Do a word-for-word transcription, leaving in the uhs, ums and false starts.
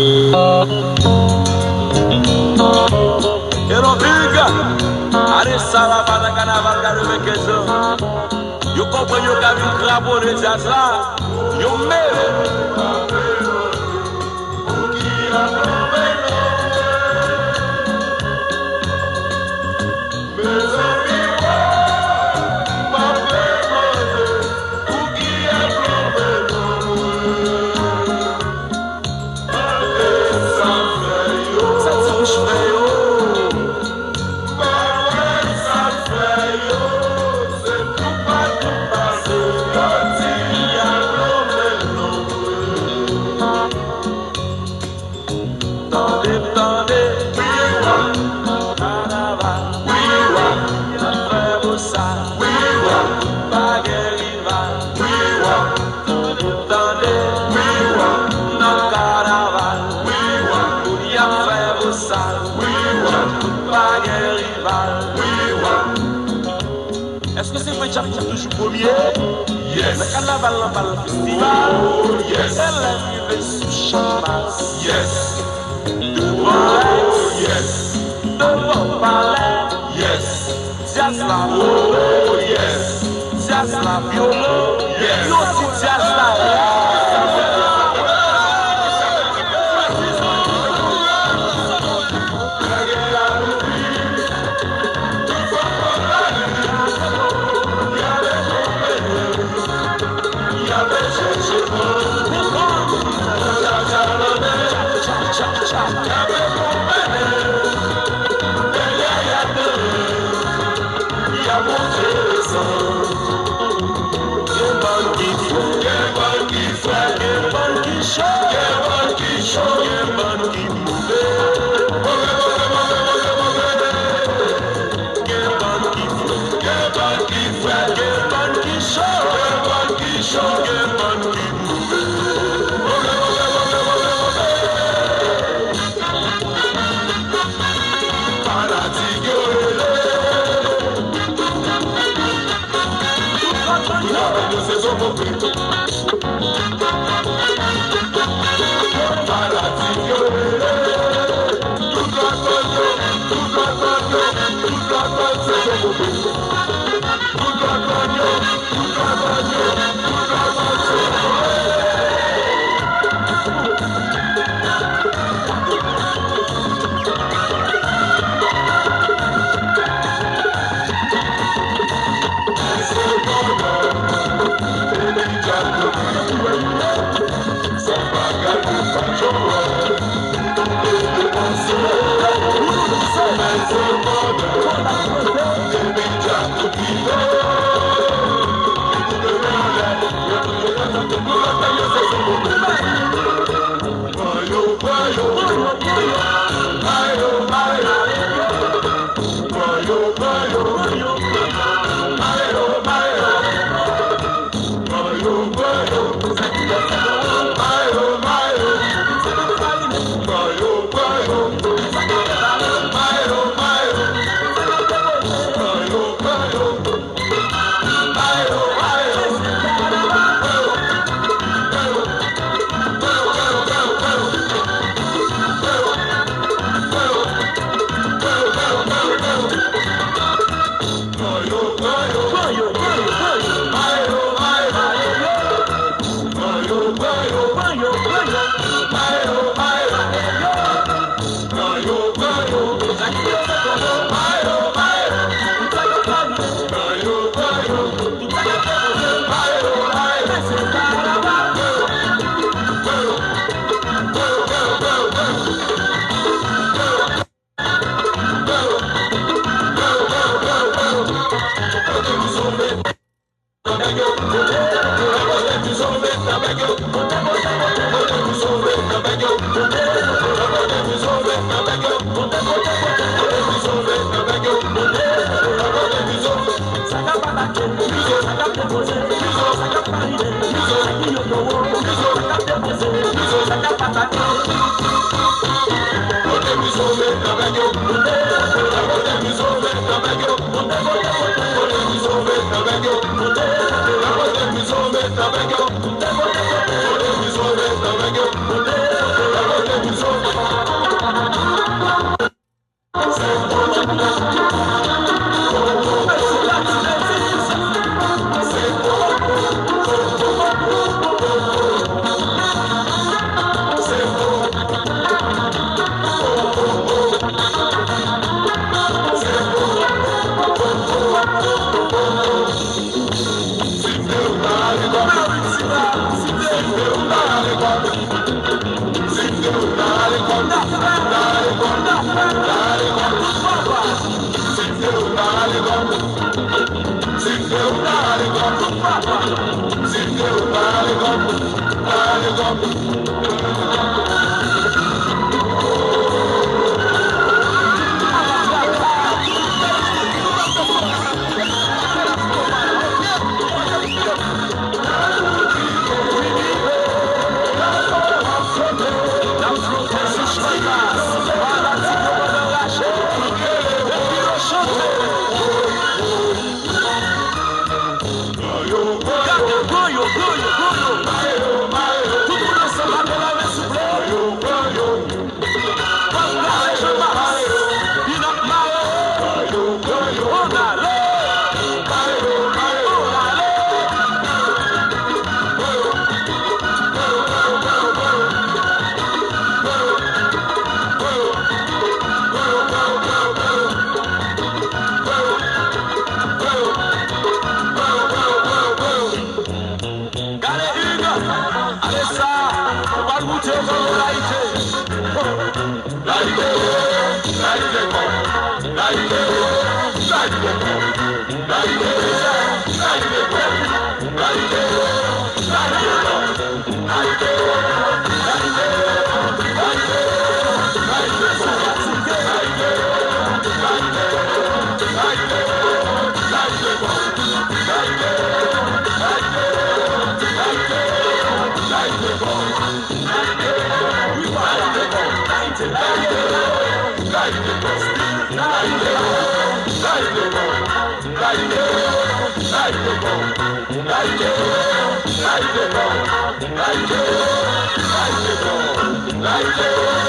Hello Big! Ane sa la pa nan kanaval katrevenkenz an. Yo konprann yo ka vin kraponnen djaz la. Yo menm. Mezanmi, wè, m ap demande pouki y ap lonmen non mwen. Mande sa fè yo. Sa ti bouch fè yo. M pa wè sa fè yo. Se toupatou pase yo di y ap lonmen non mwen. Tande, tande, wi wa, kanaval, wi wa, y ap fè bosa, wi wa, pa gen rival, wi wa, tande, tande, wi wa, nan kanaval, wi wa, y ap fè bosa, wi wa, pa gen rival, wi wa. Èske se vre Djak ki toujou premye? Yes. Nan kanaval lan pa l festival. Oh, yes. E lè m rive sou Chanmas. Yes. Devan Rex. Yes. Devan Palè. Yes. Djaz la vole. Oh, yes. Djaz la vyole. Yes. Yo di djaz la rèd. Gen bann ki fre, gen bann ki fre, gen bann ki cho, gen bann ki cho, gen bann ki move. Move, move, move, move, move. Gen bann ki fre, gen bann ki fre, gen bann ki cho, gen bann ki cho, gen bann ki move. Move, move, move, move, move. Fanatik yo rele. Tout lòt bandi yo se sezon move. Fanatik yo rele. Tout lòt bandi yo, tout lòt bandi yo, tout lòt bandi se sezon move. Tout lòt bandi yo. Fanatik yo pral rache, epi yo chante. Gade, pran yo, pran yo, pran yo. Tout moun ansanm, leve men, souple. Pran yo. Pran yo. Pran yo. Pran yo. Pran yo. Pran yo. Pran yo. Gade Hugues, ale sa, ou pral goute yo kòman yo layite. Layite, layite kò, layite, layite kò, layite, layite kò, layite, layite kò.